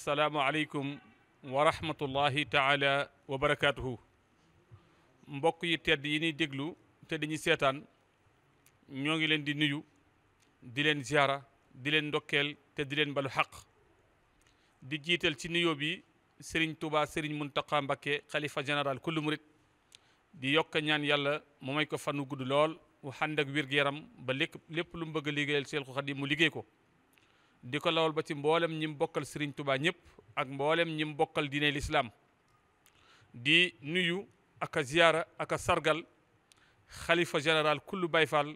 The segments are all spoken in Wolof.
asalaamualeykum wa rahmatullahi taala wa barakaatuhu. mbokk yi tedd yi ñuy déglu te dañuy seetaan ñoo ngi leen di nuyu di leen ziara di leen ndokkeel te di leen balu xaq di jiital ci nuyoo bi Serigne Touba Serigne Mountakha Mbacké xalifa général kullu murit di yokk ñaan yàlla mu may ko fanu gudd lool wu ànd ak wér-gu-yaram ba lépp lu mu bëgg a liggéeyal Seexul Xadiim mu liggéey ko di ko lawal ba ci mboolem ñi mu bokkal Serigne Touba ñëpp ak mboolem ñi mu bokkal diine l'islam di nuyu ak a ziyaara ak a sargal xalifa général kullu Baye Fall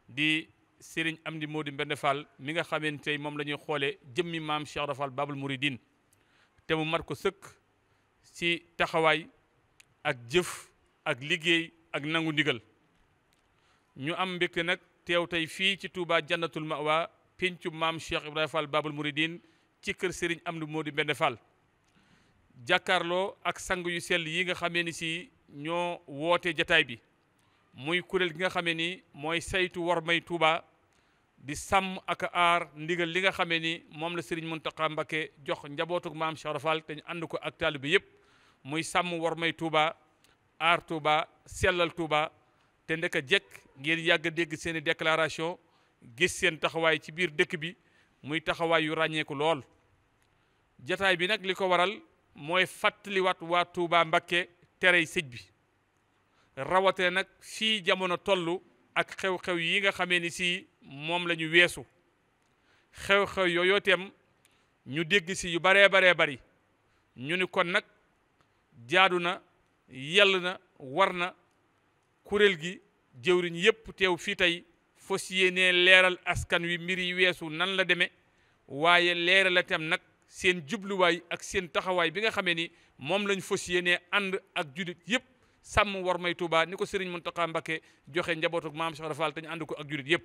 di Serigne Amdi Modou Mbende Fall mi nga xamante tey moom la ñuy xoolee jëmmi maam Cheikh Ibra Fall Babul Mouridine te mu mat ko sëkk ci taxawaay ak jëf ak liggéey ak nangu ndigal ñu am mbégte nag teew tey fii ci Touba Jannatul Mawa péncu maam Cheikh Ibrahima Fall Babul Mouridine ci kër Serigne Amdi Modou Mbende Fall jàkkaarloo ak sang yu sell yi nga xamee ni si ñoo woote jataay bi muy kuréel gi nga xamee ni mooy saytu war may Touba di sàmm ak aar ndigal li nga xamee ni moom la Serigne Mountakha Mbacké jox njabootuk maam Cheikh Ibra Fall te ñu ànd ko ak taalibe yëpp muy sàmm war may Touba aar Touba sellal Touba te ndeka jekk ngeen yàgg a dégg seen i déclaration gis seen taxawaay ci biir dëkk bi muy taxawaay yu ràññeeku lool. jataay bi nag li ko waral mooy fàttaliwaat waa Touba Mbacké terey sëj bi rawatee nag fii jamono toll ak xew-xew yi nga xamee ni si moom la ñu weesu xew-xew yooyu tem ñu dégg si yu baree bari ñu ni kon nag jaadu na yell na war na kuréel gi jëwriñ yépp teew fii tey fas yéenee leeral askan wi mbir yi weesu nan la demee waaye leeral la tem nag seen jubluwaay ak seen taxawaay bi nga xamee ni moom lañ fas yéenee ànd ak jullit yépp sàmm war may Touba ni ko Serigne Mountakha Mbacké joxe njabootu ak maam Cheikh Ibra Fall te ñu ànd ko ak jullit yépp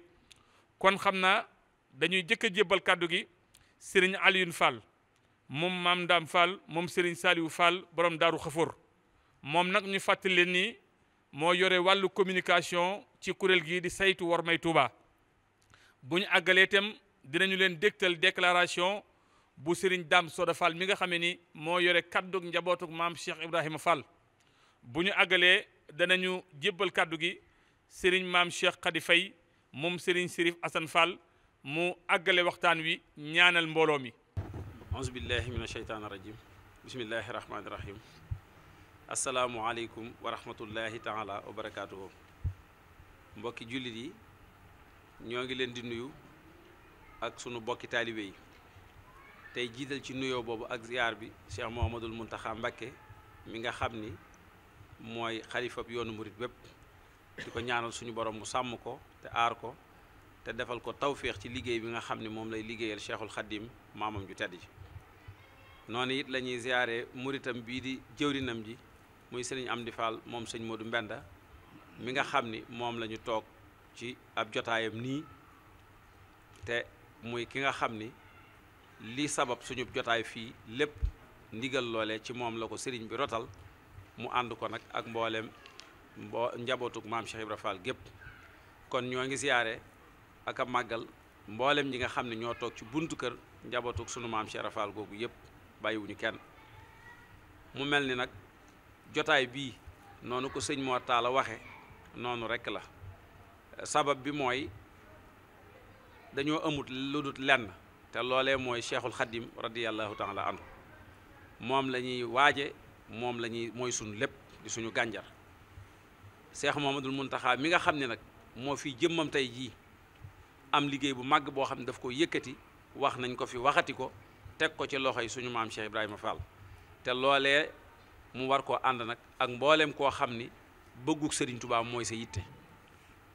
kon xam naa dañuy jëkk a jébbal kàddu gi Serigne Alioune Fall moom maam Ndam Fall moom Serigne Saliou Fall borom Daaru Xafoor moom nag ñu fàttali leen ni moo yore wàllu communication ci kuréel gi di saytu war may Touba bu ñu àggalee itam dinañu leen dégtal déclaration bu Serigne Dame Soda Fall mi nga xamee ni moo yore kaddu njabootuk maam Cheikh Ibrahima Fall bu ñu àggalee danañu jébbal kaddu gi Serigne maam Cheikh Khady Faye moom Serigne Sirif Assane Fall mu àggale waxtaan wi ñaanal mbooloo mi. auzu billahi min asheytaani rajim bismillahi rahmaani rahim asalaamualeykum wa rahmatullahi taala wa barakaatuhu. mbokki jullit yi ñoo ngi leen di nuyu ak sunu bokki taalibe yi tey jiital ci nuyoo boobu ak ziyaar bi Cheikh Mouhamadoul Mountakha Mbacké mi nga xam ni mooy xalifab yoonu murit bépp di ko ñaanal suñu borom mu sàmm ko te aar ko te defal ko tawféex ci liggéey bi nga xam ni moom lay liggéeyal Cheikhul Khadim maamam ju tedd ji noonu it la ñuy ziyaare muritam bii di jëwrinam ji muy sëriñ Amdi Fall moom sëñ Modou Mbenda mi nga xam ni moom la ñu toog ci ab jotaayam nii te muy ki nga xam ni li sabab suñu jotaay fii lépp ndigal loole ci moom la ko sëriñ bi rotal mu ànd ko nag ak mboolem njabootuk maam Cheikh Ibra Fall gépp kon ñoo ngi siyaare ak a màggal mboolem ñi nga xam ne ñoo toog ci buntu kër njabootuk sunu maam Cheikh Ibra Fall googu yépp bàyyiwuñu kenn mu mel ni nag jotaay bii noonu ko sëñ Mor Talla waxe noonu rekk la sabab bi mooy dañoo amut lu dut lenn te loolee mooy Cheikhul Khadim radiyallahu taala anhu moom la ñuy waaje moom la ñuy mooy suñu lépp di suñu gànjar Cheikh Mouhamadoul Mountakha mi nga xam ne nag moo fi jëmmam tey jii am liggéey bu màgg boo xam ne daf ko yëkkati wax nañ ko fi waxati ko teg ko ci loxo yi suñu maam Cheikh Ibrahima Fall te loolee mu war koo ànd nag ak mboolem koo xam ni bëgguk Serigne Touba mooy sa yitte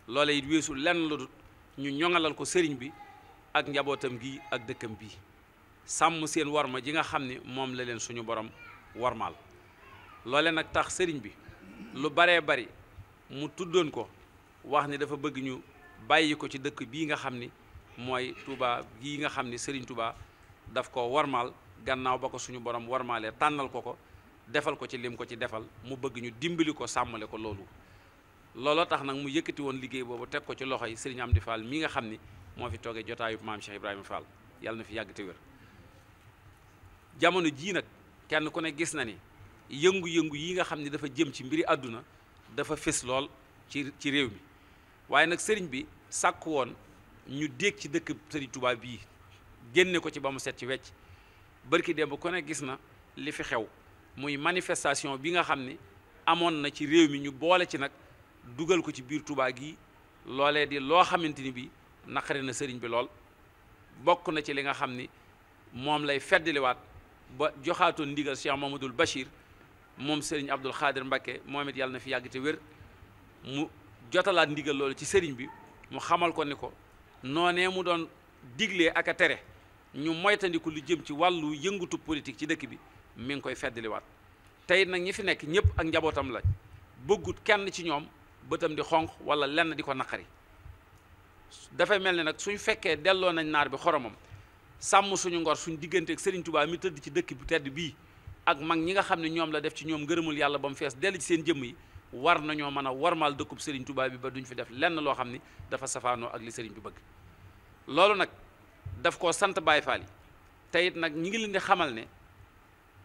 loole it weesu lenn lu dut ñu ñoŋalal ko Serigne bi ak njabootam gi ak dëkkam bii sàmm seen warma ji nga xam ni moom la leen suñu borom warmaal loole nag tax Serigne bi lu baree bari mu tuddoon ko wax ni dafa bëgg ñu bàyyi ko ci dëkk bii nga xam ni mooy Touba gii nga xam ni Serigne Touba daf ko warmaal gannaaw ba ko suñu borom warmaalee tànnal ko defal ko ci lim ko ci defal mu bëgg ñu dimbali ko sàmmale ko looloo tax nag mu yëkkati woon liggéey boobu teg ko ci loxo yi Serigne Amdi Fall mi nga xam ni moo fi toogee jotaayu maam Cheikh Ibrahima Fall yàlla na fi yàgg te wér jamono jii nag kenn ku ne gis na ni yëngu-yëngu yi nga xam ne dafa jëm ci mbiri àdduna dafa fés lool ci réew mi waaye nag sëriñ bi sàkk woon ñu dégg ci dëkk sëriñ Touba bii génne ko ci ba mu set ci wecc barki démb ku ne gis na li fi xew muy manifestation bi nga xam ni amoon na ci réew mi ñu boole ci nag dugal ko ci biir Touba gi loolee di loo xamante ni bi naqari na sëriñ bi lool bokk na ci li nga xam ni moom lay feddliwaat ba joxaatoon ndigal Cheikh Mamadul Bachir moom sëriñ Abdul Xaadir Mbakke moom it yàlla na fi yàgg te wér mu jotalaat ndigal loolu ci sëriñ bi mu xamal ko ni ko noonee mu doon diglee ak a tere ñu moytandiku lu jëm ci wàllu yëngutu politique ci dëkk bi mi ngi koy feddliwaat tey nag ñi fi nekk ñëpp ak njabootam la bëggut kenn ci ñoom bëtam di xonq wala lenn di ko naqari dafay mel ne nag suñ fekkee delloo nañ naar bi xoromam sàmm suñu ngor suñ diggante ak Serigne Touba mi tëdd ci dëkk bu tedd bii ak mag ñi nga xam ne ñoom la def ci ñoom ngërëmul yàlla ba mu fees dell ci seen jëmm yi war nañoo mën a warmaal dëkkub Serigne Touba bi ba duñ fi def lenn loo xam ni dafa safaanoo ak li Serigne bi bëgg loolu nag daf koo sant Baye Fall yi te it nag ñi ngi leen di xamal ne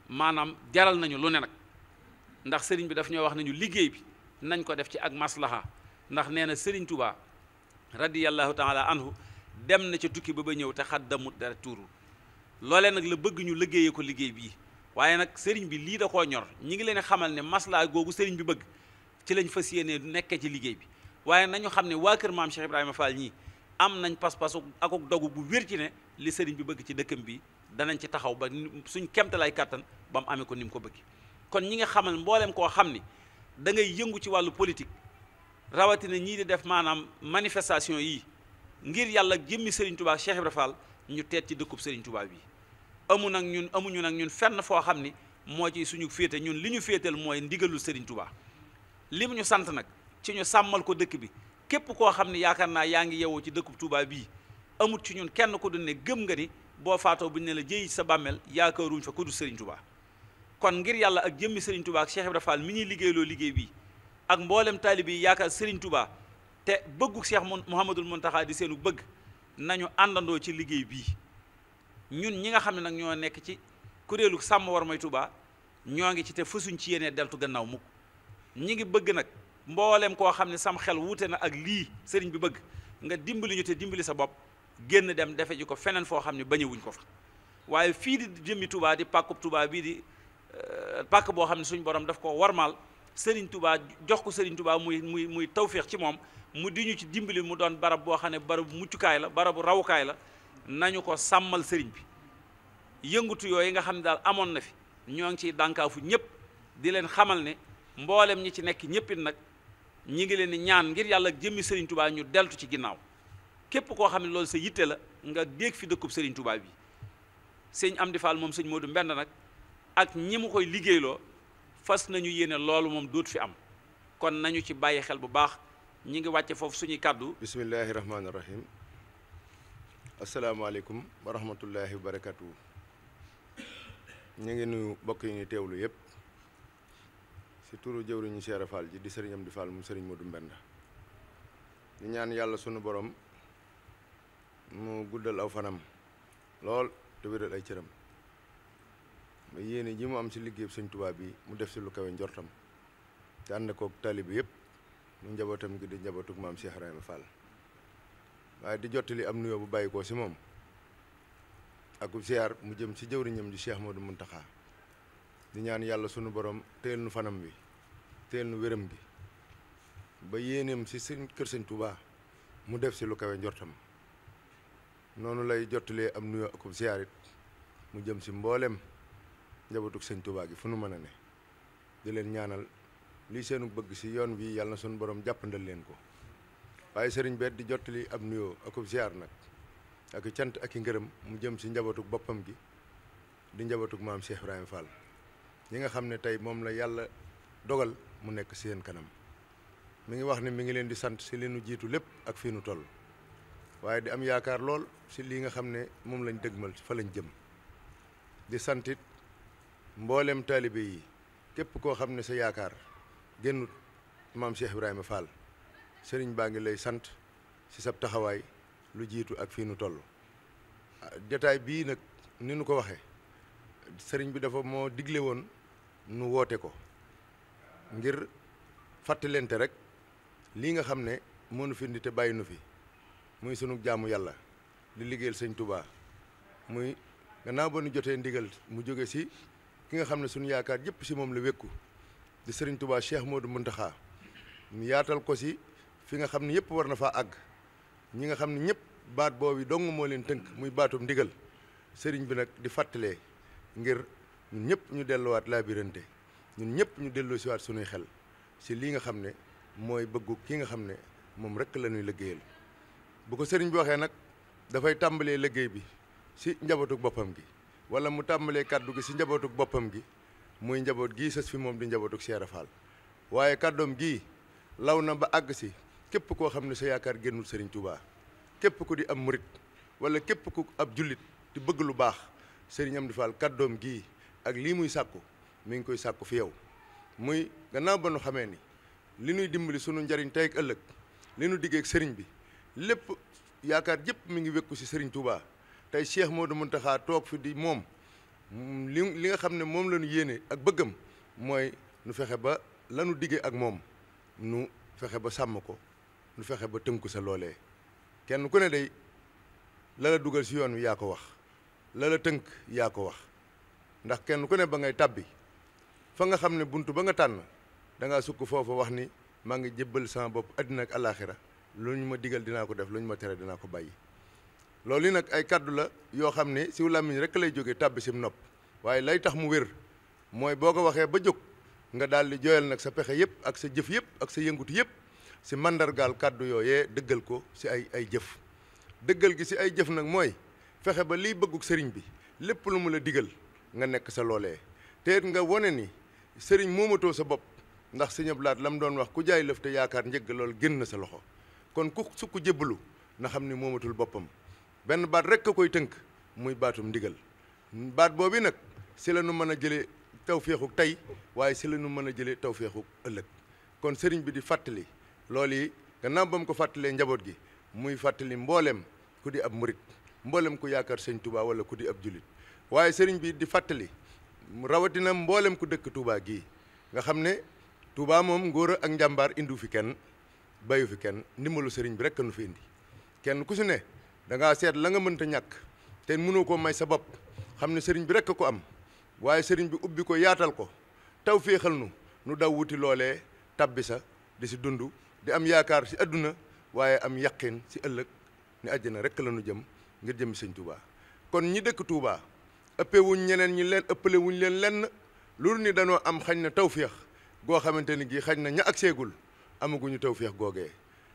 maanaam jaral nañu lu ne nag ndax Serigne bi daf ñoo wax nañu liggéey bi nañ ko def ci ak maslaha ndax nee na Serigne Touba radiyallahu taala anhu dem na ca tukki ba ñëw te xaddamut dara tuuru loolee nag la bëgg ñu liggéeyee ko liggéey bii waaye nag sëriñ bi lii da koo ñor ñi ngi leen xamal ne maslaa googu sëriñ bi bëgg ci lañ fas yéene nekkee ci liggéey bi waaye nañu xam ne waa kër maam Cheikh Ibrahima Fall ñii am nañ pas-pasu akuk dogu bu wér ci ne li sëriñ bi bëgg ci dëkkam bi danañ ci taxaw ba suñ kemtalaay kàttan ba mu amee ko ni mu ko bëgg kon ñi nga xamal mbooleem koo xam ni da ngay yëngu ci wàllu politique rawatina ñii di def maanaam manifestation yi ngir yàlla jëmmi Serigne Touba Cheikh Ibrahima Fall ñu teet ci dëkkub Serigne Touba bi amuñu nag ñun fenn foo xam ni moo ci suñu féete ñun li ñu féetal mooy ndigalul Serigne Touba li mu ñu sant nag ci ñu sàmmal ko dëkk bi képp koo xam ni yaakaar naa yaa ngi yewoo ci dëkkub Touba bii amut ci ñun kenn ku dul ne gëm nga ni boo faatoo bu ñu ne la jëyi sa bàmmeel yaakaaruñ fa ku dul Serigne Touba kon ngir yàlla ak jëmmi Serigne Touba ak Cheikh Ibrahima Fall mi ñuy liggéeyloo liggéey bii ak mboolem taalibe yi yaakaar Serigne Touba te bëggu Cheikh Mouhamadul Mountakha di seenu bëgg nañu àndandoo ci liggéey bii ñun ñi nga xam ne nag ñoo nekk ci kuréelu sàmm war may Touba ñoo ngi ci te fësuñ ci yéenee deltu gannaaw mukk ñi ngi bëgg nag mboolem koo xam ne sam xel wuute na ak lii sëriñ bi bëgg nga dimbali ñu te dimbali sa bopp génn dem defe ji ko feneen foo xam ne bañewuñ ko fa waaye fii di jëmmi Touba di pàkkub Touba bii di pàkk boo xam ne suñ borom daf ko warmaal Serigne Touba jox ko Serigne Touba muy tawféex ci moom mu di ñu ci dimbali mu doon barab boo xam ne barabu muccukaay la barabu rawukaay la nañu ko sàmmal sëriñ bi yëngutu yooyu nga xam ne daal amoon na fi ñoo ngi ciy dànkaafu ñëpp di leen xamal ne mboolem ñi ci nekk ñëppit nag ñi ngi leen di ñaan ngir yàlla jëmmi Serigne Touba ñu deltu ci ginnaaw képp koo xam ne loolu sa yitte la nga dégg fi dëkkub Serigne Touba bi sëñ Amdi Fall moom sëñ Modou Mbend nag ak ñi mu koy liggéeyloo fas nañu yéene loolu moom dootu fi am kon nañu ci bàyyi xel bu baax ñi ngi wàcce foofu suñuy kàddu bismillahi rahmaani rahim asalaamaaleykum wa rahmatullahi wa barakatuhu ñu ngi nuyu bokk yi ñu teewlu yëpp si turu jëwriñu Cheikh Fall ji di sëriñ Amdi Fall mu sëriñ Modou Mbend di ñaan yàlla sunu borom mu guddal aw fanam lool te wéral ay cëram ba yéene ji mu am si liggéey sëñ Tuubaa bi mu def si lu kawe njortam te ànd koog taalibe yëpp mu njabootam gi di njabootug maam Cheikh Ibrahima Fall waaye di jottali am nuyoo bu bàyyi ko si moom ak ziar mu jëm si jëwriñam di Cheikh Modou Mountakha di ñaan yàlla sunu borom téel nu fanam bi téel nu wéram gi ba yéeneem si seen kër sëñ Tuubaa mu def si lu kawe njortam noonu lay jottalee am nuyoo ak ziar it mu jëm si mboolem njabootug sëñ Tuubaa gi fu nu mën a ne di leen ñaanal lii seenu bëgg si yoon bi yàlla na sunu borom jàppandal leen ko waaye sëriñ bet di jottali ab nuyoo akub ziar nag ak cant ak i ngërëm mu jëm si njabootug boppam gi di njabootug maam Cheikh Ibrahima Fall ñi nga xam ne tey moom la yàlla dogal mu nekk si seen kanam mi ngi wax ne mi ngi leen di sant si li nu jiitu lépp ak fii nu toll waaye di am yaakaar lool si lii nga xam ne moom lañ dëgmal fa lañ jëm di santit mboolem taalibe yi képp koo xam ne sa yaakaar génnut maam Cheikh Ibrahima Fall sëriñ baa ngi lay sant si sab taxawaay lu jiitu ak fii nu toll jotaay bii nag ni nu ko waxee sëriñ bi dafa moo digle woon nu woote ko ngir fàttalente rek lii nga xam ne moo nu fi indi te bàyyi nu fi muy sunu jaamu yàlla di liggéeyal sëñ Touba muy gannaaw ba nu jotee ndigal mu jóge si ki nga xam ne sunu yaakaar yëpp si moom la wékku di sëriñ Touba Cheikh Modou Mountakha ñu yaatal ko si fi nga xam ne yëpp war na faa àgg ñi nga xam ne ñëpp baat boobu dong moo leen tënk muy baatum ndigal sëriñ bi nag di fàttalee ngir ñun ñëpp ñu delluwaat laabirante ñun ñëpp ñu delloo siwaat sunuy xel si lii nga xam ne mooy bëggu ki nga xam ne moom rek la ñuy liggéeyal bu ko sëriñ bi waxee nag dafay tàmbalee liggéey bi si njabootuk boppam gi wala mu tàmbalee kàddu gi si njabootuk boppam gi muy njaboot gii sës fi moom di njabootuk Cheikh Fall waaye kàddoom gii law na ba àgg si képp koo xam ne sa yaakaar génnul sëriñ Touba képp ku di am murit wala képp ku ab jullit di bëgg lu baax sëriñ Amdi Fall kàddoom gii ak lii muy sàkku mi ngi koy sàkku fi yow muy gannaaw ba nu xamee ni li nuy dimbali sunu njariñ tey ak ëllëg li nu diggee ak sëriñ bi lépp yaakaar yëpp mi ngi wékku si sëriñ Touba tey Cheikh Modou Mountakha toog fi di moom li nga xam ne moom la ñu yéene ak bëggam mooy nu fexe ba lanu diggee ak moom nu fexe ba sàmm ko nu fexe ba tënku sa loolee kenn ku ne day la la dugal si yoon wi yaa ko wax la la tënk yaa ko wax ndax kenn ku ne ba ngay tàbbi fa nga xam ne buntu ba nga tànn da ngaa sukk foofa wax ni maa ngi jébbal sama bopp àddina ak alaaxira lu ñu ma digal dinaa ko def lu ñu ma tere dinaa ko bàyyi loolu yi nag ay kaddu la yoo xam ne siw làmmiñ rek lay jógee tàbbi sim nopp waaye lay tax mu wér mooy boo ko waxee ba jóg nga daal di jooyal nag sa pexe yëpp ak sa jëf yëpp ak sa yëngutu yëpp si mandargaal kaddu yooyee dëggal ko si ay jëf dëggal gi si ay jëf nag mooy fexe ba liy bëgguk sëriñ bi lépp lu mu la digal nga nekk sa loolee te it nga wone ni sëriñ moomatoo sa bopp ndax sëñ Abdou Lahad la mu doon wax ku jaay lëf te yaakaar njëgg loolu génn na sa loxo kon ku sukk jébbalu na xam ni moomatul boppam benn baat rek a koy tënk muy baatum ndigal baat boobu nag si la nu mën a jëlee tawféexuk tey waaye si la nu mën a jëlee tawféexuk ëllëg kon sëriñ bi di fàttali loolu yi gannaaw ba mu ko fàttalee njaboot gi muy fàttali mbooleem ku di ab murit mboolem ku yaakaar sëñ Touba wala ku di ab julit waaye sëriñ bi di fàttali rawatina mboolem ku dëkk Touba gii nga xam ne Touba moom ngóor ak njàmbaar indiwu fi kenn bayu fi kenn ndimbalu sëriñ bi rek nu fi indi kenn ku si ne da ngaa seet la nga mënta ñàkk te mënoo koo may sa bopp xam ne sëriñ bi rek ko am waaye sëriñ bi ubbi ko yaatal ko taw féexal nu daw wuti loolee tabbi sa di si dund di am yaakaar si adduna waaye am yaqin si ëllëg ni àjjana rek la nu jëm ngir jëm sëñ Touba kon ñi dëkk Touba ëppee wuñ ñeneen ñi leen ëppale wuñ leen lenn loolu ni danoo am xañ na tawféex goo xamante ni gii xañ na ña ak seegul amaguñu tawféex googee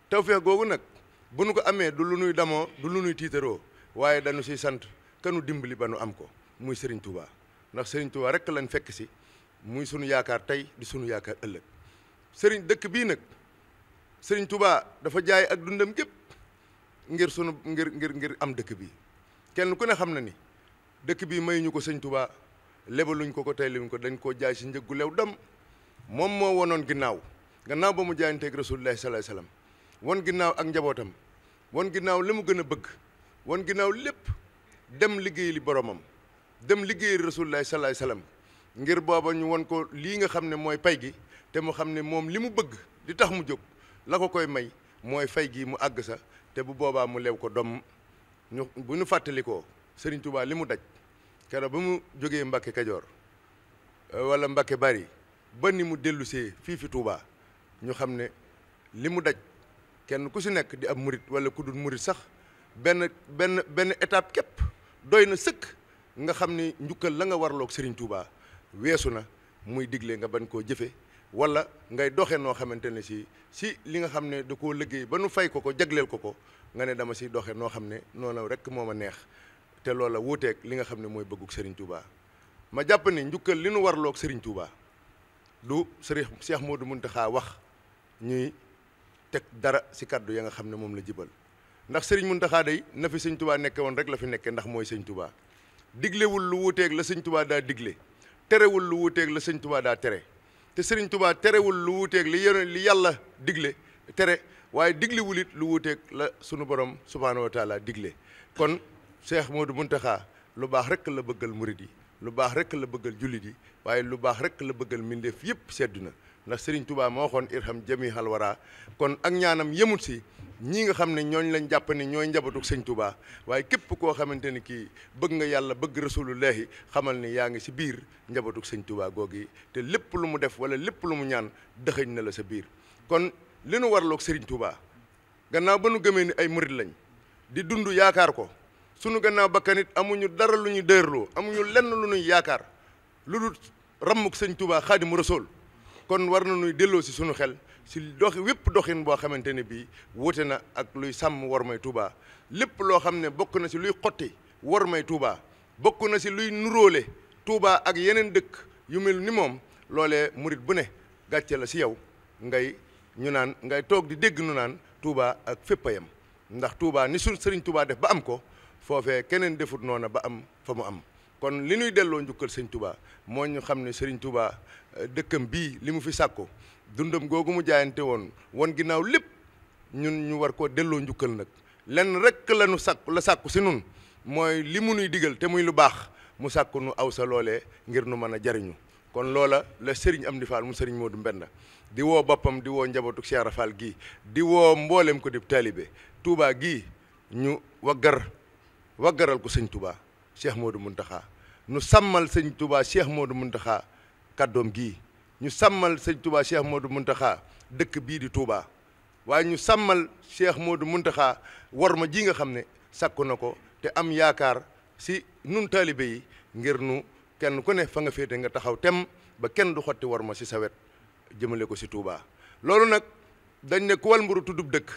tawféex googu nag bu nu ko amee du lu nuy damoo du lu nuy tiitaroo waaye dañu siy sant kanu dimbali ba nu am ko muy Serigne Touba ndax Serigne Touba rek lañ fekk si muy sunu yaakaar tey di sunu yaakaar ëllëg Serigne dëkk bii nag Serigne Touba dafa jaay ak dundam gépp ngir sunu ngir am dëkk bi kenn ku ne xam na ni dëkk bi mayuñu ko Serigne Touba lebaluñ ko tey luñ ko dañ koo jaay si njëggu lew dam moom moo wonoon ginnaaw ba mu jaayanteeg Rasulullahi sallallahu alayhi wasallam won ginnaaw ak njabootam won ginnaaw li mu gën a bëgg won ginnaaw lépp dem liggéey li boromam dem liggéey Rasulullahi sallallahu alayhi wasallam ngir booba ñu won ko lii nga xam ne mooy pay gi te mu xam ne moom li mu bëgg di tax mu jóg la ko koy may mooy fay gi mu àgg sa te bu boobaa mu lew ko dom bu ñu fàttalikoo Serigne Touba li mu daj keroog ba mu jógee Mbakke Kajoor wala Mbakke Bari ba ni mu dellusee fii fi Touba ñu xam ne li mu daj kenn ku si nekk di ab murit wala ku dul murit sax benn étape képp doy na sëkk nga xam ni njukkal la nga warloog Serigne Touba weesu na muy digle nga bañ koo jëfe wala ngay doxe noo xamante ne si li nga xam ne da koo liggéey ba nu fay ko jagleel ko nga ne dama si doxe noo xam ne noonu rek moo ma neex te loola wuuteeg li nga xam ne mooy bëggug Serigne Touba ma jàpp ni njukkal li nu warloog Serigne Touba du Serigne Cheikh Modou Mountakha wax ñuy teg dara si kaddu ya nga xam ne moom la jibal ndax Serigne Mountakha day na fi Serigne Touba nekke woon rek la fi nekke ndax mooy Serigne Touba diglewul lu wuuteeg la Serigne Touba daa digle terewul lu wuuteeg la Serigne Touba daa tere te Serigne Touba terewul lu wuuteeg li yàlla digle tere waaye diglewul it lu wuuteeg la sunu borom subhaanahu wa taala digle kon Cheikh Modou Mountakha lu baax rek la bëggal murid yi lu baax rek la bëggal jullit yi waaye lu baax rek la bëggal mbindeef yëpp seddu na ndax Serigne Touba moo waxoon irham jamihal wara kon ak ñaanam yemut si ñii nga xam ne ñooñ lañ jàpp ne ñooy njabatuk Sëñ Touba waaye képp koo xamante ni kii bëgg nga yàlla bëgg rasulullahi xamal ni yaa ngi si biir njabatuk Sëñ Touba googi te lépp lu mu def wala lépp lu mu ñaan dëxëñ na la sa biir kon li nu warloog Serigne Touba gannaaw ba nu gëmee ni ay murit lañ di dund yaakaar ko sunu gannaaw bakkanit amuñu dara lu ñu dërloo amuñu lenn lu ñuy yaakaar lu dul rammuk Sëñ Touba Xaadimu Rasuul kon war na nuy delloo si sunu xel si wépp doxin boo xamante ne bii wute na ak luy sàmm war may Touba lépp loo xam ne bokk na si luy xotti war may Touba bokk na si luy nuróole Touba ak yeneen dëkk yu mel ni moom loolee murit bu ne gàcce la si yow ngay toog di dégg nu naan Touba ak fépp a yem ndax Touba ni su Sëriñ Touba def ba am ko foofee keneen defut noona ba am fa mu am kon li ñuy delloo njukkal Sëñ Touba moo ñu xam ne Sëriñ Touba dëkkam bii li mu fi sàkku dundam googu mu jaayante woon ginnaaw lépp ñun ñu war koo delloo njukkal nag lenn rek la sàkku si nun mooy li mu nuy digal te muy lu baax mu sàkku nu aw sa loolee ngir nu mën a jariñu kon loola la Serigne Amdi Fall mu Serigne Modou Mbenda di woo boppam di woo njabootu Cheikh Ibra Fall gii di woo mboolem ko di taalibe Touba gii ñu waggaral ko Sëñ Touba Cheikh Modou Mountakha nu sàmmal Sëñ Touba Cheikh Modou Mountakha kàddoom gii ñu sàmmal Sëñ Touba Cheikh Modou Mountakha dëkk bii di Touba waaye ñu sàmmal Cheikh Modou Mountakha war ma ji nga xam ne sàkku na ko te am yaakaar si nun taalibe yi ngir nu kenn ku ne fa nga féete nga taxaw tem ba kenn du xotti war ma si sa wet jëmale ko si Touba loolu nag dañ ne ku wal mburu tuddub dëkk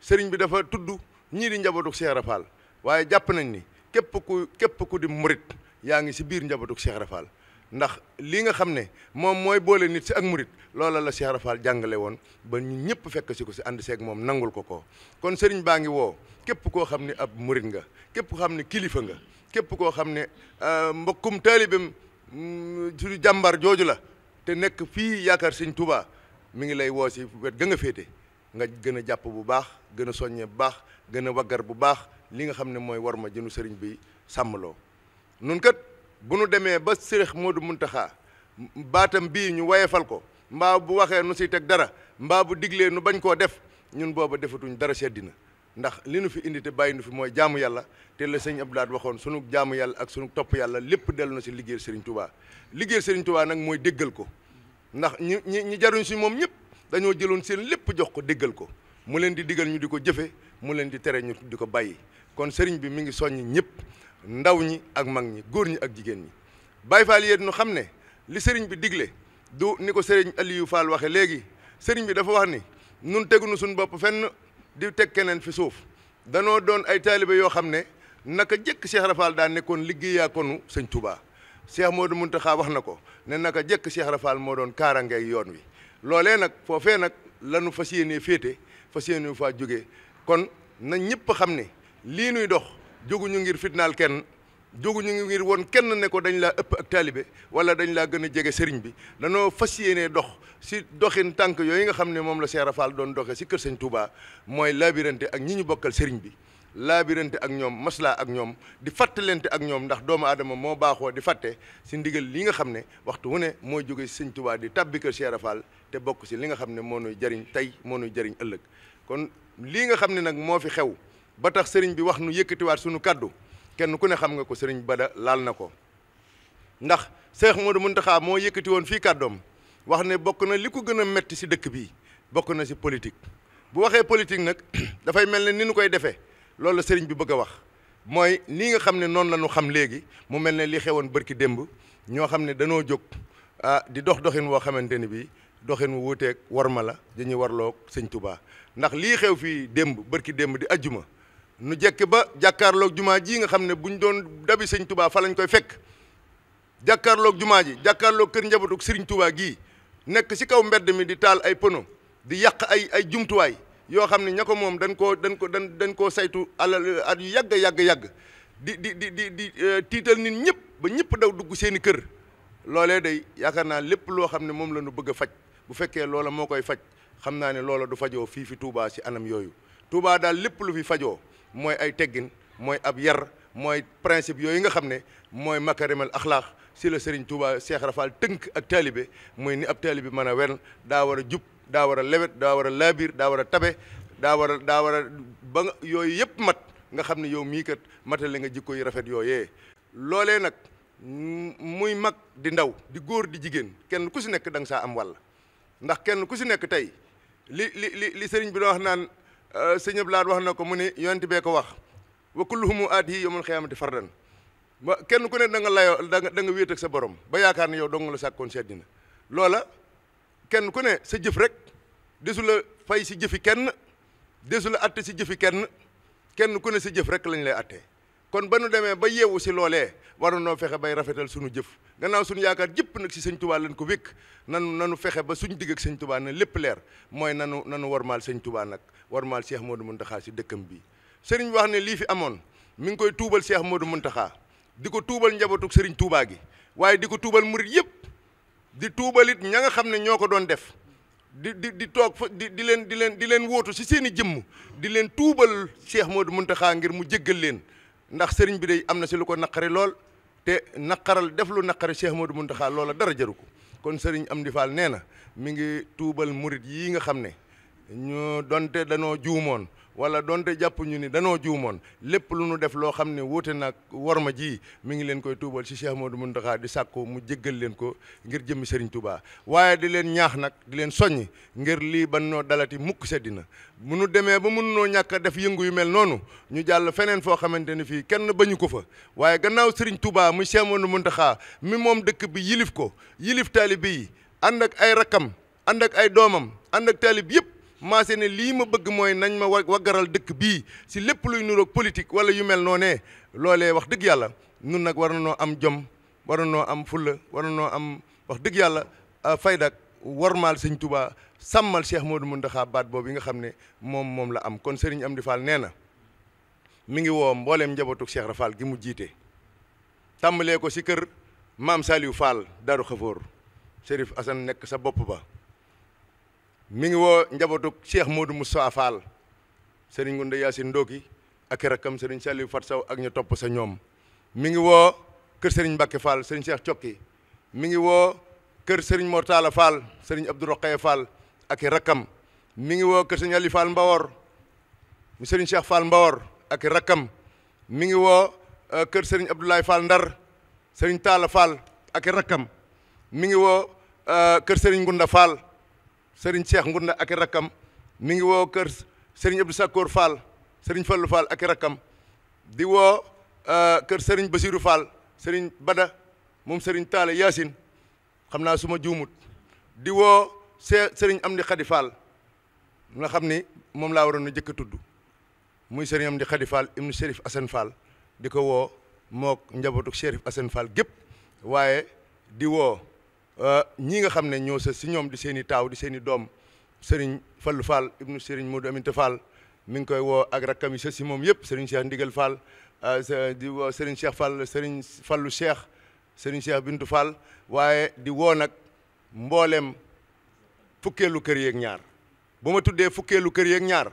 sëriñ bi dafa tudd ñii di njabootu Cheikh Ibra Fall waaye jàpp nañ ni képp ku di murit yaa ngi si biir njabootu Cheikh Ibra Fall ndax lii nga xam ne moom mooy boole nit si ak murit loola la Cheikh Ibra Fall jàngale woon ba ñu ñëpp fekk si ko si ànd seeg moom nangul ko kon sëriñ baa ngi woo képp koo xam ne ab murit nga képp koo xam ne kilifa nga képp koo xam ne mbokkum taalibem suñu jàmbar jooju la te nekk fii yaakaar Sëñ Touba mi ngi lay woo si wet ga nga féete nga gën a jàpp bu baax gën a soññe bu baax gën a waggar bu baax li nga xam ne mooy war ma jënu sëriñ bi sàmmloo nun kat bu nu demee ba Sëriñ Modou Mountakha baatam bii ñu wayefal ko mbaa bu waxee nu siy teg dara mbaa bu diglee nu bañ koo def ñun booba defatuñ dara seddina ndax li nu fi indi te bàyyi nu fi mooy jaamu yàlla te la sëñ Abdou Lahad waxoon sunu jaamu yàlla ak sunu topp yàlla lépp dellu na si liggéeyal Sëriñ Touba liggéeyal Sëriñ Touba nag mooy déggal ko ndax ñi jaruñ si moom ñëpp dañoo jëloon seen lépp jox ko déggal ko mu leen di digal ñu di ko jëfe mu leen di tere ñu di ko bàyyi kon sëriñ bi mi ngi soññ ñëpp ndaw ñi ak mag ñi góor ñi ak jigéen ñi Baye Fall yéen ñu xam ne li sëriñ bi digle du ni ko sëriñ Aliou Fall waxe léegi sëriñ bi dafa wax ni nun tegunu suñu bopp fenn di teg keneen fi suuf danoo doon ay taalibe yoo xam ne naka jëkk Cheikh Ibra Fall daa nekkoon liggéeyaa konu Sëñ Touba Cheikh Modou Mountakha wax na ko ne naka jëkk Cheikh Ibra Fall moo doon kaarangay yoon wi loolee nag foofee nag lanu fas yéenee féete fas yéenee faa jógee kon na ñëpp xam ne lii nuy dox jóguñu ngir fitnaal kenn jóguñu ngir woon kenn ne ko dañ laa ëpp ak taalibe wala dañ laa gën a jege sëriñ bi danoo fas yéenee dox si doxin tànk yooyu nga xam ne moom la Cheikh Ibra Fall doon doxee si kër Sëñ Touba mooy laabirante ak ñi ñu bokkal sëriñ bi laabirante ak ñoom maslaa ak ñoom di fàttalente ak ñoom ndax doomu aadama moo baaxoo di fàtte si ndigal li nga xam ne waxtu wu ne mooy jóge si Sëñ Touba di tàbbi kër Cheikh Ibra Fall te bokk si li nga xam ne moo nuy jariñ tey moo nuy jariñ ëllëg kon lii nga xam ne nag moo fi xew ba tax sëriñ bi wax nu yëkkatiwaat suñu kaddu kenn ku ne xam nga ko sëriñ Bada laal na ko ndax Cheikh Modou Mountakha moo yëkkati woon fii kàddoom wax ne bokk na li ko gën a metti si dëkk bii bokk na si politique bu waxee politique nag dafay mel ne ni nu koy defee loolu la sëriñ bi bëgg a wax mooy lii nga xam ne noonu la ñu xam léegi mu mel ne li xewoon bërki démb ñoo xam ne danoo jóg di doxin woo xamante ni bii doxin wu wuuteeg war ma la dañuy warloo Sëñ Touba ndax lii xew fii démb bërki démb di ajjuma nu jekk ba jàkkaarloog jumaa ji nga xam ne buñ doon dabi Sëñ Touba fa lañ koy fekk jàkkaarloog jumaa ji jàkkaarloog kër njabootu Sëriñ Touba gii nekk si kaw mbedd mi di taal ay pono di yàq ay jumtuwaay yoo xam ne ña ko moom dañ koo saytu alal at yu yàgg di tiital nit ñëpp ba ñëpp daw dugg seeni kër loolee day yaakaar naa lépp loo xam ne moom la ñu bëgg a faj bu fekkee loola moo koy faj xam naa ne loola du fajoo fii fi Touba si anam yooyu Touba daal lépp lu fi fajoo mooy ay teggin mooy ab yar mooy principe yooyu nga xam ne mooy makarimal axlaax si la Serigne Touba Cheikh Rafal tënk ak taalibe mooy ni ab taalibe mën a wen daa war a jub daa war a lewet daa war a laabiir daa war a tabe daa war a ba nga yooyu yëpp mat nga xam ne yow mii kat matale nga jikko yu rafet yooyee loolee nag muy mag di ndaw di góor di jigéen kenn ku si nekk da nga saa am wàll ndax kenn ku si nekk tey li sëriñ bi doon wax naan sëñ Ablaat wax na ko mu ne yonent bee ko wax wa kulluhumu aatihi yawmal xiyaamati fardan ba kenn ku ne da nga layoo da nga wéet ak sa borom ba yaakaar ne yow dong la sàkkoon si àddina loola kenn ku ne sa jëf rek desu la fay si jëfi kenn desu la atte si jëfi kenn ku ne sa jëf rek lañ lay attee kon ba nu demee ba yeewu si loolee war na noo fexe bay rafetal suñu jëf gannaaw suñu yaakaar jëpp nag si sëñ Touba lañ ko wékk nanu fexe ba suñu digg ak sëñ Touba na lépp leer mooy nanu warmaal sëñ Touba nag warmaal Cheikh Modou Mountakha si dëkkam bi sëriñ wax ne lii fi amoon mi ngi koy tuubal Cheikh Modou Mountakha di ko tuubal njabootug sëriñ Touba gi waaye di ko tuubal murit yëpp di tuubalit ña nga xam ne ñoo ko doon def di toog fa di leen wóotu si seen i jëmm di leen tuubal Cheikh Modou Mountakha ngir mu jéggal leen ndax sëriñ bi day am na si lu ko naqari lool te naqaral def lu naqari Cheikh Modou Mountakha loola dara jaru ko kon sëriñ Amdi Fall nee na mi ngi tuubal murit yii nga xam ne ñu donte danoo juumoon wala donte jàpp ñu ni danoo juumoon lépp lu nu def loo xam ne wuute nag worma ji mi ngi leen koy tuubal si Cheikh Modou Mountakha di sàkku mu jéggal leen ko ngir jëmmi Serigne Touba waaye di leen ñaax nag di leen soññ ngir lii ban noo dalati mukk seddina bu nu demee ba mun noo ñàkk a def yëngu yu mel noonu ñu jàll feneen foo xamante ni fii kenn bañu ko fa waaye gannaaw Serigne Touba muy Cheikh Modou Mountakha mi moom dëkk bi yilif ko yilif taalibe yi ànd ak ay rakkam ànd ak ay doomam ànd ak taalib yëpp maase ne lii ma bëgg mooy nañ ma waggaral dëkk bii si lépp luy nuroog politique wala yu mel noonee loolee wax dëgg yàlla nun nag war na noo am jom war na noo am fulla war na noo am wax dëgg yàlla faydak warmaal sëñ Touba sàmmal Cheikh Modou Mountakha baat boobu yi nga xam ne moom la am kon Serigne Amdi Fall nee na mi ngi woo mbooleem njabootu Cheikh Rafal gi mu jiite tàmbalee ko si kër maam Saliou Fall Darou Khafour Chérif Assane nekk sa bopp ba mi ngi woo njabootu Cheikh Modou Moussa Fall Serigne Ngounda Yacine Ndoki ak rakkam Serigne Saliou Fat Sow ak ñu topp sa ñoom mi ngi woo kër Serigne Mbacke Fall Serigne Cheikh Cokki mi ngi woo kër Serigne Mortala Fall Serigne Abdou Rokhaya Fall ak rakkam mi ngi woo kër Serigne Ali Fall Mbawor mu Serigne Cheikh Fall Mbawor ak rakkam mi ngi woo kër Serigne Abdoulaye Fall Ndar Serigne Talla Fall ak rakkam mi ngi woo kër Serigne Ngounda Fall Serigne Cheikh Ngounda ak rakkam mi ngi woo kër Serigne Abdou Sakkoor Fall Serigne Fallou Fall ak rakkam di woo kër Serigne Basirou Fall Serigne Bada moom Serigne Talla Yacine xam naa su ma juumut di woo Serigne Amdi Khady Fall nga xam ni moom laa waroon a jëkk a tudd muy Serigne Amdi Khady Fall ibnu Chérif Assane Fall di ko woo mook njabootu Chérif Assane Fall gépp waaye di woo ñii nga xam ne ñoo sa si ñoom di seen i taaw di seen i doom Serigne Fallou Fall ibnu Serigne Modou Aminta Fall mi ngi koy woo ak rakkam yi sa si moom yëpp Serigne Cheikh Ndigal Fall di woo Serigne Cheikh Fall Serigne Fallou Cheikh Serigne Cheikh Bintou Fall waaye di woo nag mboolem fukkeelu kër yeeg ñaar bu ma tuddee fukkeelu kër yeeg ñaar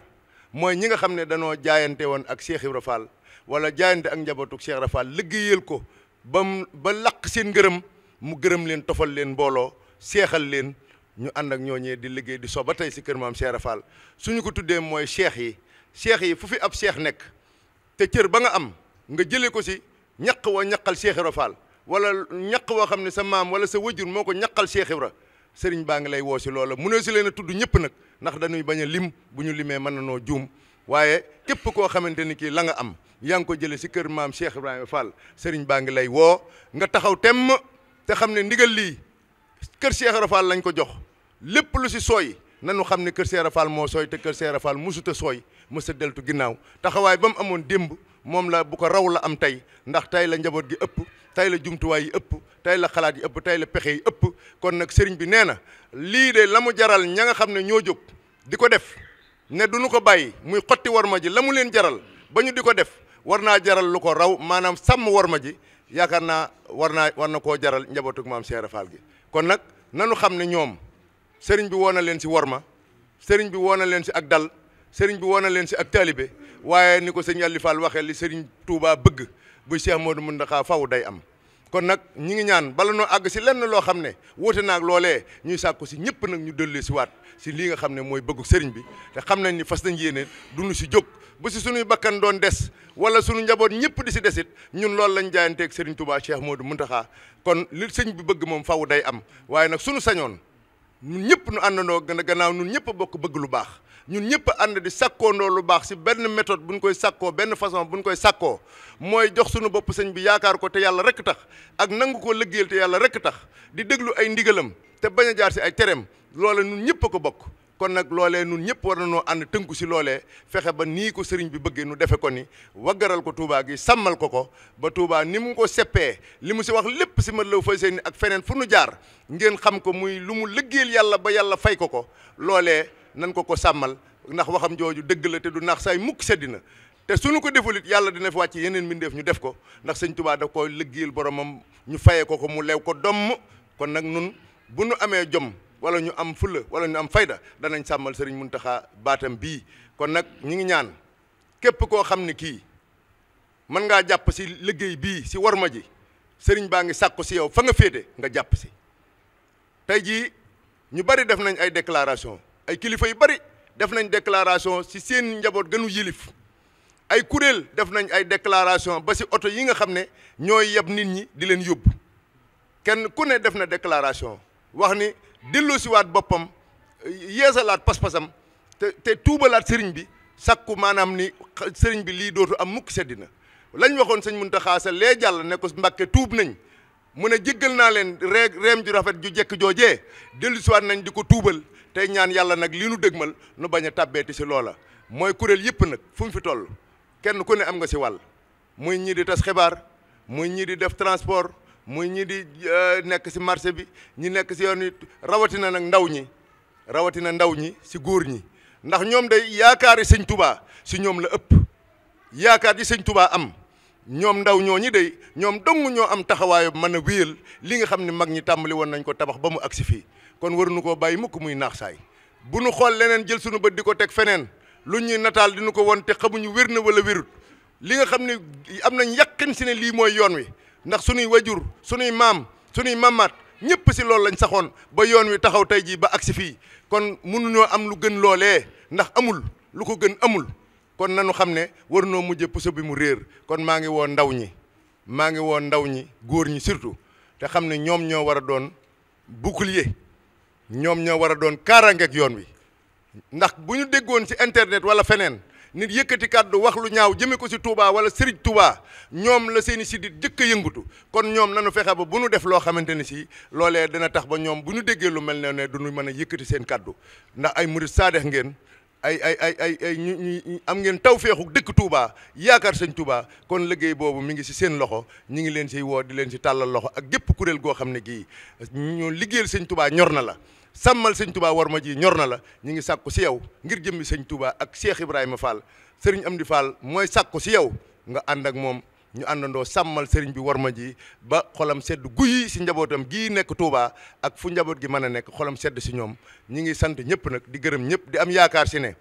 mooy ñi nga xam ne danoo jaayante woon ak Cheikh Ibra Fall wala jaayante ak njabootu Cheikh Ibra Fall liggéeyal ko ba laq seen ngërëm mu gërëm leen tofal leen mbooloo seexal leen ñu ànd ak ñooñee di liggéey di so ba tey si kër maam Cheikh Ibra Fall suñu ko tuddee mooy cheikh yi fu fi ab cheikh nekk te cër ba nga am nga jëlee ko si ñaq woo ñaqal Cheikh Ibra Fall wala ñaq woo xam ne sa maam wala sa wajur moo ko ñaqal Cheikh Ibra sëriñ baa ngi lay woo si loola mu ne si leen a tudd ñëpp nag ndax dañuy bañ a lim bu ñu limee mën na noo juum waaye képp koo xamante ni kii la nga am yaa ngi ko jëlee si kër maam Cheikh Ibrahima Fall sëriñ baa ngi lay woo nga taxaw temm te xam ne ndigal lii kër Cheikh Ibra Fall lañ ko jox lépp lu si sooy nanu xam ne kër Cheikh Ibra Fall moo sooy te kër Cheikh Ibra Fall musuta sooy mësa deltu ginnaaw taxawaay ba mu amoon démb moom la bu ko raw la am tey ndax tey la njaboot gi ëpp tey la jumtuwaay yi ëpp tey la xalaat yi ëpp tey la pexe yi ëpp kon nag sëriñ bi nee na lii de la mu jaral ña nga xam ne ñoo jóg di ko def ne du ñu ko bàyyi muy xotti warma ji la mu leen jaral ba ñu di ko def war naa jaral lu ko raw maanaam sàmm warma ji yaakaar naa war na koo jaral njabootug maam Cheikh Ibra Fall gi kon nag nanu xam ne ñoom sëriñ bi woo na leen si warma sëriñ bi woo na leen si ak dal sëriñ bi woo na leen si ak taalibe waaye ni ko sëñ Aliou Fall waxee li sëriñ Touba bëgg buy Cheikh Modou Mountakha faw day am. kon nag ñi ngi ñaan bala noo àgg si lenn loo xam ne wóote naag loolee ñuy sàkku si ñëpp nag ñu dellu si waat si lii nga xam ne mooy bëggu sëriñ bi te xam nañ ni fas nañ yéene duñu si jóg bu si suñuy bakkan doon des wala suñu njaboot ñëpp di si desit ñun loolu lañ jaayanteeg sëriñ Touba Cheikh Modou Mountakha kon li sëñ bi bëgg moom faw day am waaye nag suñu sañoon ñun ñëpp nu àndandoo gannaaw ñun ñëpp bokk bëgg lu baax ñun ñëpp ànd di sàkkoondoo lu baax si benn méthode buñ koy sàkkoo benn façon buñ koy sàkkoo mooy jox suñu bopp sëñ bi yaakaar ko te yàlla rek tax ak nangu ko liggéeyal te yàlla rek tax di déglu ay ndigalam te bañ a jaar si ay tereem loolee ñun ñëpp a ko bokk kon nag loolee ñun ñëpp war nañoo ànd tënku si loolee fexe ba nii ko sëriñ bi bëggee nu defe ko ni waggaral ko Touba gi sàmmal ko ba Touba ni mu ko seppee li mu si wax lépp si mat law fay seen ak feneen fu nu jaar ngeen xam ko muy lu mu liggéeyal yàlla ba yàlla fay ko loolee nan ko sàmmal ndax waxam jooju dëgg la te du naax saay mukk seddina te suñu ko defulit yàlla dina fi wàcc yeneen mbindeef ñu def ko ndax sëñ Touba da ko liggéeyal boromam ñu fayee ko mu lew ko domm kon nag nun bu nu amee jom wala ñu am fulla wala ñu am fayda danañ sàmmal sëriñ Mountakha baatam bii kon nag ñi ngi ñaan képp koo xam ne kii mën ngaa jàpp si liggéey bii si warma ji sëriñ baa ngi sàkku si yow fa nga féete nga jàpp si tey jii ñu bari def nañ ay déclaration ay kilifa yu bari def nañ déclaration si seen njaboot gënu yilif ay kuréel def nañ ay déclaration ba si oto yi nga xam ne ñooy yeb nit ñi di leen yóbbu kenn ku ne def na déclaration wax ni delloo si waat boppam yeesalaat pas-pasam te tuubalaat sëriñ bi sakku maanaam ni sëriñ bi lii dootu am mukk seddina lañ waxoon sëñ Mountakha sa lee jàll ne ko Mbàkke tuub nañ mu ne jéggal naa leen reem ju rafet ju jekk joojee dellu si waat nañ di ko tuubal tey ñaan yàlla nag li nu dëgmal nu bañ a tàbbeeti si loola mooy kuréel yëpp nag fu mu fi toll kenn ku ne am nga si wàll muy ñii di tas xibaar muy ñii di def transport muy ñii di nekk si marché bi ñi nekk si yoon yi rawatina nag ndaw ñi si góor ñi ndax ñoom day yaakaari sëñ Touba si ñoom la ëpp yaakaar yi sëñ Touba am ñoom ndaw ñoo ñi day ñoom dong ñoo am taxawaayu mën a wéyal li nga xam ne mag ñi tàmbali woon nañ ko tabax ba mu agsi fii kon waruñu koo bàyyi mukk muy naax saay bu nu xool leneen jël suñu bët di ko teg feneen lu ñuy nataal di nu ko won te xamuñu wér na wala wérut li nga xam ne am nañ yàqin si ne lii mooy yoon wi ndax suñuy wajur suñuy maam suñuy mamaat ñëpp si loolu lañ saxoon ba yoon wi taxaw tey jii ba agsi fii kon mënuñoo am lu gën loolee ndax amul lu ko gën amul kon nanu xam ne war noo mujjee puso bi mu réer kon maa ngi woo ndaw ñi góor ñi surtout te xam ne ñoom ñoo war a doon bouclier ñoom ñoo war a doon kaaraangeeg yoon wi ndax bu ñu déggoon ci internet wala feneen nit yëkkati kàddu wax lu ñaaw jëme ko ci Touba wala Serigne Touba ñoom la seeni sidit jëkk a yëngutu kon ñoom nanu fexe ba bu nu def loo xamante ni si loolee dina tax ba ñoom bu ñu déggee lu mel ne du ñu mën a yëkkati seen kàddu ndax ay murid saadex ngeen ay ñu am ngeen tawfeexu dëkk Touba yaakaar sëñ Touba kon liggéey boobu mi ngi ci seen loxo ñi ngi leen ciy woo di leen ci tàllal loxo ak gépp kuréel goo xam ne gii ñu liggéeyal sëñ Touba ñor na la sàmmal sëñ Touba war ma ji ñor na la ñu ngi sàkku si yow ngir jëmmi sëñ Touba ak Cheikh Ibrahima Fall Serigne Amdi Fall mooy sàkku si yow nga ànd ak moom ñu àndandoo sàmmal Serigne bi war ma ji ba xolam sedd guyi si njabootam gii nekk Touba ak fu njaboot gi mën a nekk xolam sedd si ñoom ñi ngi sant ñëpp nag di gërëm ñëpp di am yaakaar si ne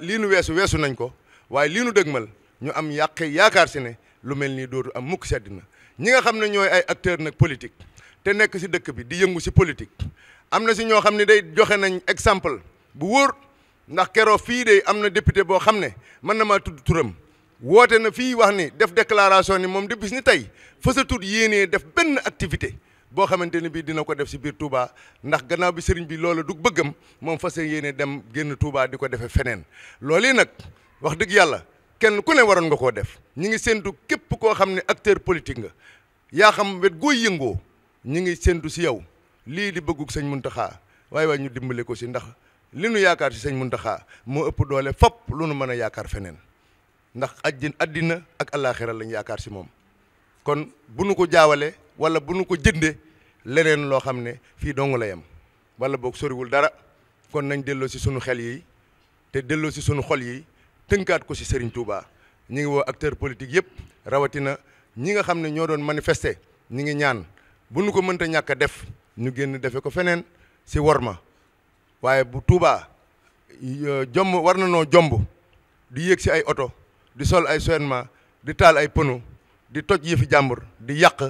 lii nu weesu nañ ko waaye lii nu dëgmal ñu am yaakaar si ne lu mel nii dootu am mukk sedd na ñi nga xam ne ñooy ay acteur nag politique te nekk si dëkk bi di yëngu si politique am na si ñoo xam ne day joxe nañ exemple bu wóor ndax keroog fii de am na député boo xam ne mën na maa tudd turam woote na fii wax ni def déclaration ni moom depuis ni tey fësatut yéenee def benn activité boo xamante ne bii dina ko def si biir Touba ndax gannaaw bi sëriñ bi loola du bëggam moom fas yéene dem génn Touba di ko defee feneen loolu yi nag wax dëgg yàlla kenn ku ne waroon nga koo def ñi ngi séntu képp koo xam ne acteur politique nga yaa xam wet gooy yëngoo ñi ngi séntu si yow lii di bëggug sëñ Mountakha waaye ñu dimbale ko si ndax li nu yaakaar si sëñ Mountakha moo ëpp doole fop lu nu mën a yaakaar feneen ndax addina ak àllaaxira lañ yaakaar si moom kon bu nu ko jaawale wala bu nu ko jënde leneen loo xam ne fii dong la yem wala boog soriwul dara kon nañ delloo si sunu xel yi te delloo si sunu xol yi tënkaat ko si Serigne Touba ñi ngi woo acteur politique yëpp rawatina ñi nga xam ne ñoo doon manifester ñi ngi ñaan bu nu ko mënta ñàkk a def ñu génn defe ko feneen si worma waaye bu Touba jomb war na noo jomb di yéeg si ay oto di sol ay soennement di taal ay pneu di toj yëfi jàmbur di yàq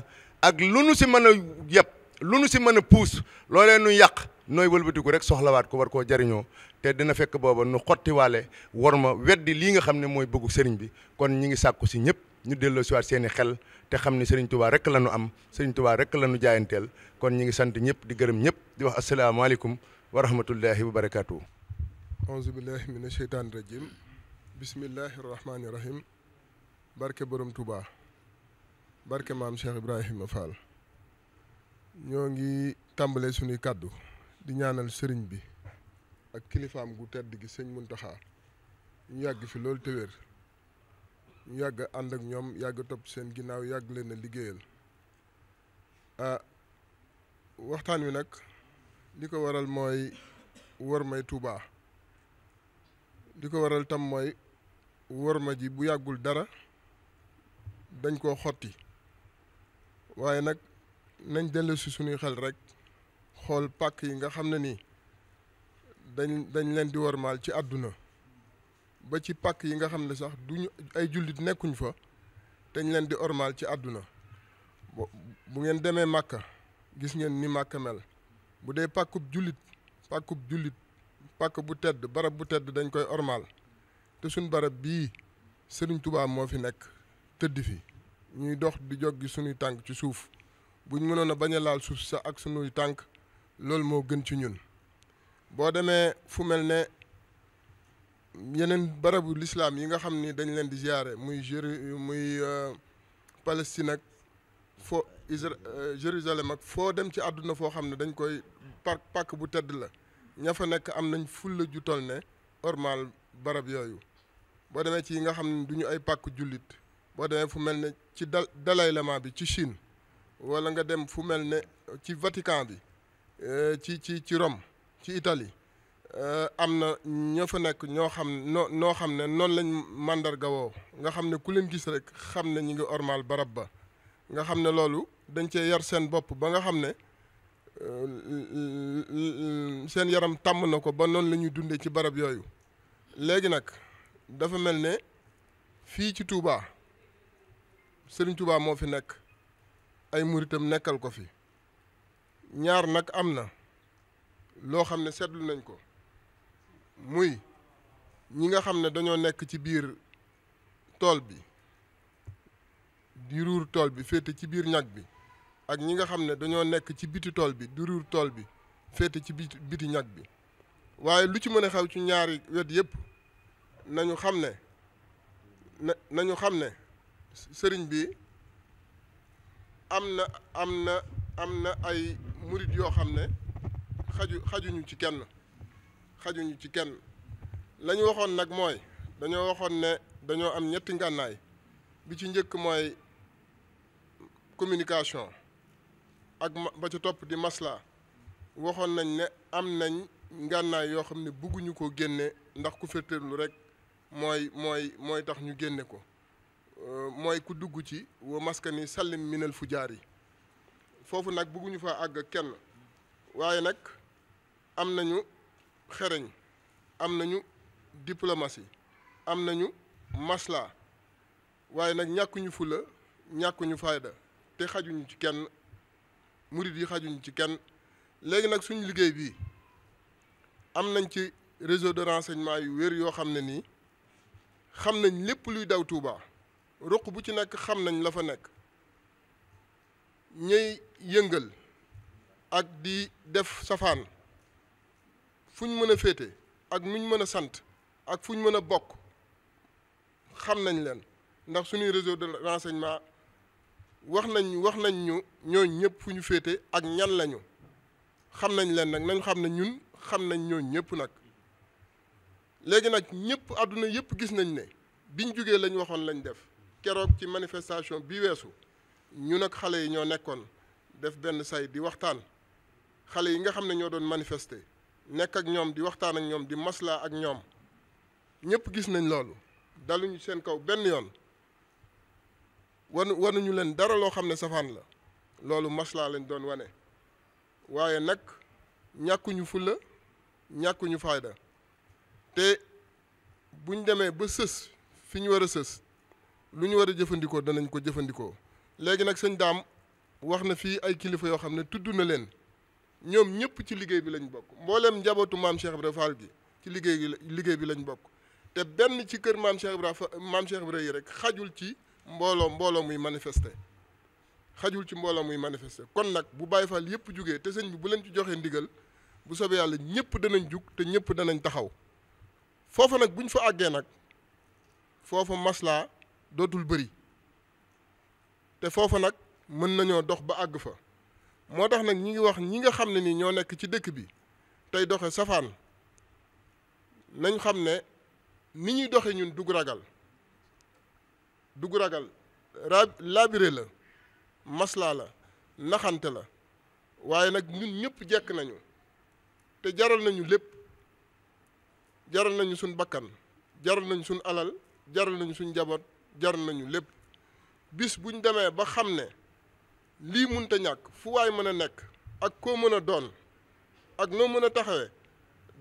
ak lu nu si mën a yëpp lu nu si mën a puus loolee nu yàq nooy wëlbatiku rek soxlawaat ko war koo jariñoo te dina fekk booba nu xottiwaale war ma weddi lii nga xam ne mooy bëggu sëriñ bi kon ñi ngi sàkku si ñëpp ñu delloo si waat seeni xel te xam ne sëriñ Touba rek la nu am sëriñ Touba rek la nu jaayanteel kon ñi ngi sant ñëpp di gërëm ñëpp di wax asalaamaaleykum wa rahmatullahi wa barakaatu. auzu billahi mina sheytaani rajim bismillahi rahmaani rahim barke borom Touba barke maam Cheikh Ibrahima Fall ñoo ngi tàmbalee suñuy kàddu di ñaanal sëriñ bi ak kilifaam gu tedd gi sëñ Muntaxa ñu yàgg fi loolu te wér ñu yàgg ànd ak ñoom yàgg topp seen ginnaaw yàgg leen a liggéeyal waxtaan wi nag li ko waral mooy wër may Touba li ko waral tam mooy wër ma ji bu yàggul dara dañ koo xotti waaye nag nañ dellu si suñuy xel rek xool pàkk yi nga xam ne nii dañ leen di wormaal ci àdduna ba ci pàkk yi nga xam ne sax duñu ay jullit nekkuñ fa dañ leen di ormaal ci àdduna bu ngeen demee Màkka gis ngeen ni Màkka mel bu dee pàkk bu tedd barab bu tedd dañ koy ormaal te suñ barab bii Sëriñ Tuubaa moo fi nekk tëdd fi ñuy dox di joggi suñuy tànk ci suuf buñ mënoon a bañ a laal suuf sax ak suñuy tànk loolu moo gën ci ñun boo demee fu mel ne yeneen barabu lislaam yi nga xam ni dañ leen di ziyaare muy Palestine ak Jérusalem ak foo dem ci àdduna foo xam ne dañ koy pàkk bu tedd la ña fa nekk am nañ fulla ju toll ne ormal barab yooyu boo demee ci yi nga xam ne du ñu ay pàkk jullit boo demee fu mel ne ci Dalai Lama bi ci Chine wala nga dem fu mel ne ci Vatican bi ci Rome ci Italie am na ñoo fa nekk ñoo xam noo xam ne noonu lañ màndarga woo nga xam ne ku leen gis rek xam ne ñi ngi ormal barab ba nga xam ne loolu dañ cee yar seen bopp ba nga xam ne seen yaram tàmm na ko ba noonu la ñuy dundee ci barab yooyu léegi nag dafa mel ne fii ci Touba Serigne Touba moo fi nekk ay muritam nekkal ko fi ñaar nag am na loo xam ne seetlu nañ ko muy ñi nga xam ne dañoo nekk ci biir tool bi di ruur tool bi féete ci biir ñag bi ak ñi nga xam ne dañoo nekk ci biti tool bi di ruur tool bi féete ci biti ñag bi waaye lu ci mën a xew ci ñaari wet yépp nañu xam ne sëriñ bi am na ay murit yoo xam ne xajuñu ci kenn la ñu waxoon nag mooy dañoo waxoon ne dañoo am ñetti ngànnaay bi ci njëkk mooy communication ak ba ca topp di masla waxoon nañ ne am nañ ngànnaay yoo xam ne bugguñu ko génne ndax ku féeteerlu rek mooy tax ñu génne ko mooy ku dugg ci wa maskani sallim minal fujaar yi foofu nag bugguñu fa àgg kenn waaye nag am nañu xereñ am nañu diplomatie am nañu masla waaye nag ñàkkuñu fula ñàkkuñu fayda te xajuñu ci kenn murid yi xajuñu ci kenn léegi nag suñu liggéey bi am nañ ci réseau de renseignement yu wér yoo xam ne nii xam nañ lépp luy daw Touba ruq bu ci nekk xam nañ la fa nekk ñuy yëngal ak di def safaan fu ñu mën a féete ak nuñ mën a sant ak fu ñu mën a bokk xam nañ leen ndax suñuy réseau de renseignement wax nañ ñu ñooñ ñëpp fu ñu féete ak ñan lañu xam nañ leen nag nañ xam ne ñun xam nañ ñooñ ñëpp nag léegi nag ñëpp àdduna yëpp gis nañ ne biñ jógee lañ waxoon lañ def keroog ci manifestation bi weesu ñu nag xale yi ñoo nekkoon def benn say di waxtaan xale yi nga xam ne ñoo doon manifester nekk ak ñoom di waxtaan ak ñoom di maslaa ak ñoom ñëpp gis nañ loolu daluñu seen kaw benn yoon wanuñu leen dara loo xam ne safaan la loolu maslaa lañ doon wane waaye nag ñàkkuñu fulla ñàkkuñu fayda te buñ demee ba sës fi ñu war a sës lu ñu war a jëfandikoo danañ ko jëfandikoo. léegi nag sëñ Daam wax na fii ay kilifa yoo xam ne tudd na leen ñoom ñëpp ci liggéey bi lañ bokk mbooleem njabootu maam Cheikh Ibra Fall gi ci liggéey bi lañ bokk te benn ci kër maam Cheikh Ibra yi rek xajul ci mbooloo muy manifester kon nag bu Baye Fall yëpp jugee te sëñ bi bu leen ci joxee ndigal bu soobee yàlla ñëpp danañ jug te ñëpp danañ taxaw foofa nag buñ fa àggee nag foofa maslaa dootul bëri te foofa nag mën nañoo dox ba àgg fa moo tax nag ñi ngi wax ñi nga xam ne ni ñoo nekk ci dëkk bi tey doxe safaan nañ xam ne ni ñuy doxe ñun dug ragal laabire la maslaa la naxante la waaye nag ñun ñëpp jekk nañu te jaral nañu lépp jaral nañu suñ bakkan jaral nañu suñ alal jaral nañu suñ njaboot jaral nañu lépp bis buñ demee ba xam ne lii munta ñàkk fu waay mën a nekk ak koo mën a doon ak noo mën a taxawee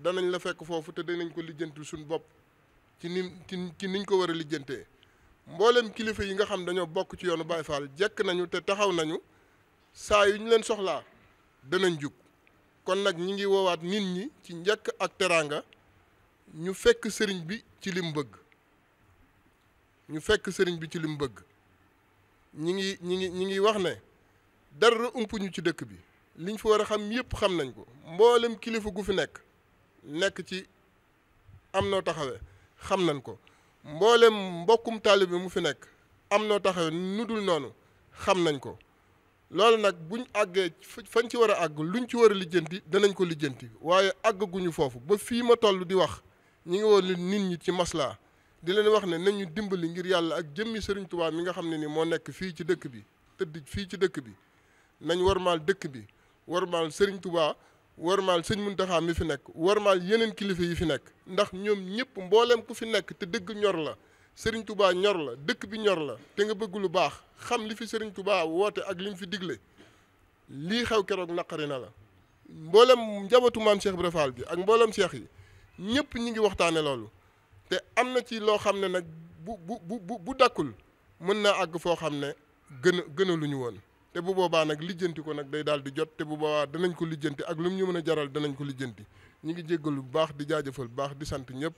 danañ la fekk foofu te danañ ko lijjanti suñ bopp ci niñ ko war a lijjantee mboolem kilifa yi nga xam dañoo bokk ci yoonu Baye Fall jekk nañu te taxaw nañu saa yu ñu leen soxlaa danañ jug kon nag ñi ngi woowaat nit ñi ci njëkk ak teraanga ñu fekk sëriñ bi ci lim bëgg ñi ngi wax ne dara umpuñu ci dëkk bi liñ fi war a xam yépp xam nañ ko mboolem kilifa gu fi nekk ci am noo taxawee xam nañ ko mboolem mbokkum taalibe mu fi nekk am noo taxawee nu dul noonu xam nañ ko loolu nag buñ àggee fañ ci war a àgg luñ ci war a lijjanti danañ ko lijjanti waaye àggaguñu foofu ba fii ma toll di wax ñi ngi woon nit ñi ci maslaa di leen wax ne nañu dimbali ngir yàlla ak jëmmi Serigne Touba mi nga xam ne ni moo nekk fii ci dëkk bi tëdd fii ci dëkk bi nañ warmaal dëkk bi warmaal Serigne Touba warmaal sëñ Muntaxa mi fi nekk warmaal yeneen kilifa yi fi nekk ndax ñoom ñëpp mboolem ku fi nekk te dëgg ñor la Serigne Touba ñor la dëkk bi ñor la te nga bëgg lu baax xam li fi Serigne Touba woote ak li mu fi digle lii xew keroog naqari na la mboolem njabootu maam Cheikh Ibra Fall bi ak mboolem Cheikh yi ñëpp ñi ngi waxtaane loolu te am na ci loo xam ne nag bu dakkul mën naa àgg foo xam ne gën lu ñu woon te bu boobaa nag lijjanti ko nag day daal di jot te bu boobaa danañ ko lijjanti ak lu mu ñu mën a jaral danañ ko lijjanti ñi ngi jéggalu bu baax di jaajëfal bu baax di sant ñëpp